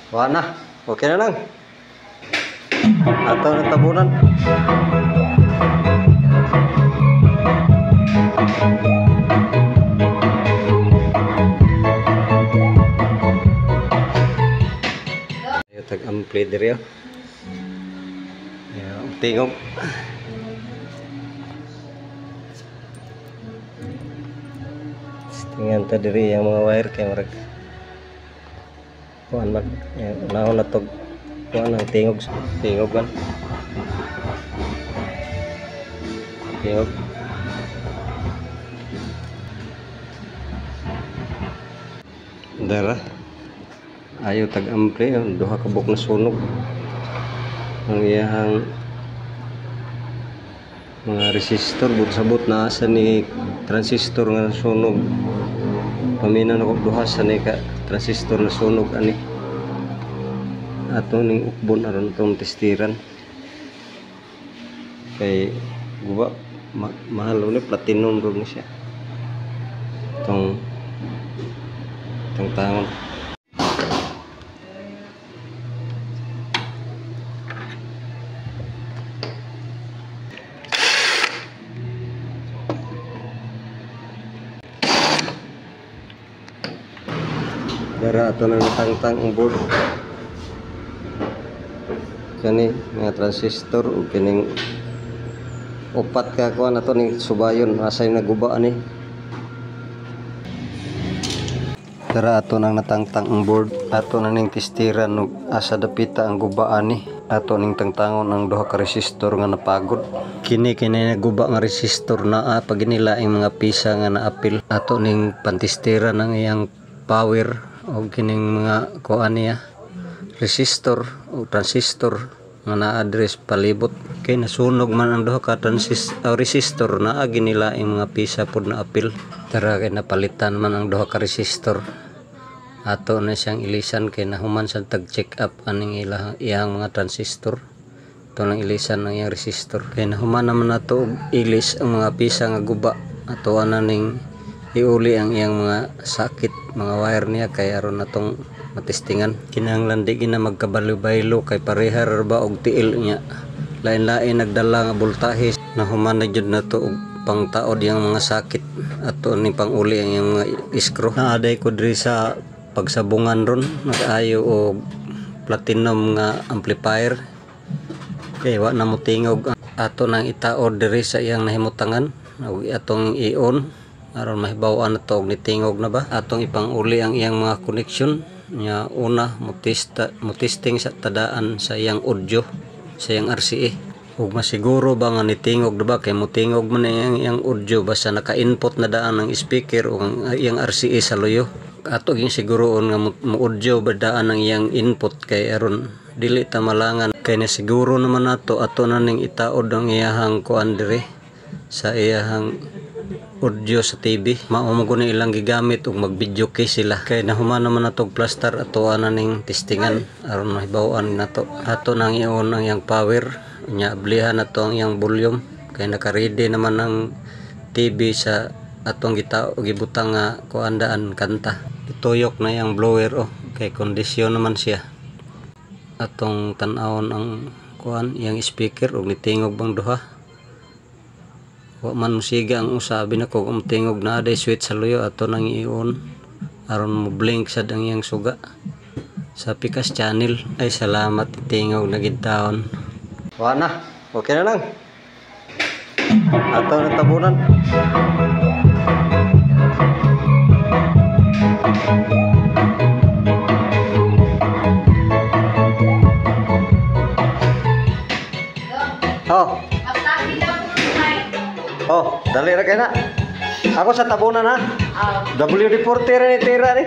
Wala na. Okay na lang. Ato na tabunan. Ayo tag-ampli diri. Ya, tingog. Tingnan ta diri ang mga wire kay murag kuan mag unahon na tog kuan ang tingog, tingog man. Tingog. Dara. Ayo tag-ampli duha ka buok na sunog. Ang iyang mga resistor but sabot na asa ni transistor nga nasunog. Paminaw na ko duha sa ni ka transistor na sunog ani. Ato ning ukbon aron atong testiran. Kay guba mahal ni platinum ro ni siya. Tong tangtangon. Dara ato na natangtang ang board. Kani nga transistor ug kining upat ka kuan ato ning subayon asay naguba ani. Dara ato nang natangtang ang board, ato na ning testiran ug asa dapita ang guba ani. Ato ning tangtangon ang duha ka resistor nga napagod. Kini kini naguba nga resistor naa pag inilaing mga pisa nga naapil. Ato ning pantestiran ang iyang power o kining mga kuan niya resistor o transistor nga na-address palibot. Kay nasunog man ang duha ka resistor naa ginilaing mga pisa pod na apil. Tara kay napalitan man ang duha ka resistor. Ato na siyang ilisan kay nahuman sa tag-check up aning iyang mga transistor. Ato nang ilisan ang iyang resistor. Kay nahuman naman nato og ilis ang mga pisa nga guba. Ato na ning iuli ang iyang mga sakit, mga wire niya kay aron natong matestingan. Kinahanglan di gina magkabalo-baylo kay pareha ra ba og tiil niya. Lain-lain nagdala nga voltahe. Nahuman na jud nato og pangtaod iyang mga sakit. Ato ning panguli ang iyang mga screw. Naaday ko diri sa pagsabungan ron, nag-ayo og platinum nga amplifier. Kay wa na mo tingog. Ato nang itaod diri sa iyang nahimutangan ug atong i-on aron mahibaw-an nato og nitingog na ba. Atong ipanguli ang iyang mga connection nya. Una mutesting sa tadaan sa iyang audio sa iyang RCA ug masiguro ba nga nitingog na ba, kay mutingog man ang iyang audio basta naka-input na daan ang speaker o ang iyang RCA sa luyo. Ato ging siguroon nga mo-audio ba daan ang iyang input kay aron dili ta malangan. Kay nasiguro naman nato ato na ning itaod ang iyahang kuan diri sa iyahang audio sa TV. Mao mo guni ilang gigamit ug mag-video kay sila. Kay nahuman naman nato og plaster, ato ana ning testingan aron mahibaw-an nato. Ato nang i-on ang iyang power nya, ablihan nato ang iyang volume kay naka-ready naman ang TV sa atong gitao gibutang nga kuan daan kanta. Ituyok na iyang blower oh, kay kondisyon naman siya. Atong tan-awon ang kuan iyang speaker ug nitingog bang duha. Wa man musiga ang usa, abi nako kung tingog na aday switch sa luyo ato nang i-on aron mo blink sad ang iyang suga sa Pikas channel. Ay salamat, tingog na gid taon. Wa na, okay na lang. Ato na tabunan. Oh. Oh, dali ra kay na. Ako sa tabunan ha. WD-40 ra ni tira ni.